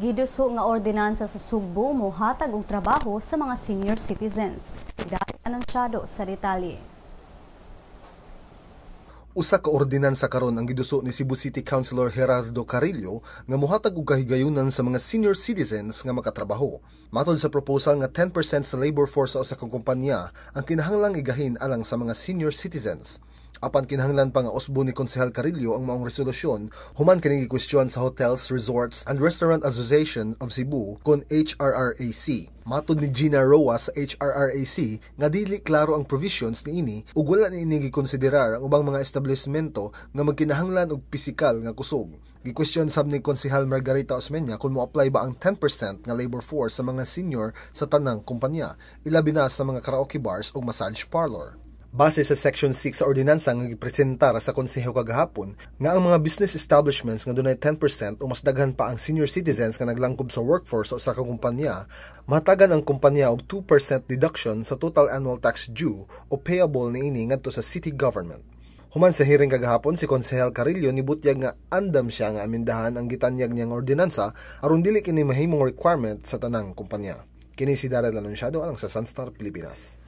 Giduso nga ordinansa sa Sugbo mohatag og trabaho sa mga senior citizens. Dahil anunsyado sa detalye. Usa ka ordinansa karon ang giduso ni Cebu City Councilor Gerardo Carillo nga mohatag og kahigayunan sa mga senior citizens nga makatrabaho. Matod sa proposal nga 10% sa labor force sa usa ka kumpanya ang kinahanglang igahin alang sa mga senior citizens. Apan kinahanglan pa nga usbon ni Konsehal Carillo ang maong resolusyon human kini gikwestiyon sa Hotels, Resorts and Restaurant Association of Cebu kon HRRAC. Matod ni Gina Roa sa HRRAC nga dili klaro ang provisions niini ug wala niini gikonsiderar ang ubang mga establishmento nga magkinahanglan og pisikal nga kusog. Gikwestiyon sab ni Konsehal Margarita Osmeña kung mo-apply ba ang 10% nga labor force sa mga senior sa tanang kumpanya, ilabi na sa mga karaoke bars ug massage parlor. Base sa Section 6 sa ordinansa nga gipresentar sa konseho kagahapon nga ang mga business establishments nga dunay 10% o mas daghan pa ang senior citizens nga naglangkob sa workforce sa usa ka kumpanya, mahatagan ang kumpanya og 2% deduction sa total annual tax due o payable niini ngadto sa city government. Human sa hearing kagahapon, si Konsehal Carillo nibutyag nga andam siya nga amindahan ang gitanyag niyang ordinansa aron dili kini mahimong requirement sa tanang kumpanya. Kini si Darrell Anunciado alang sa Sunstar Pilipinas.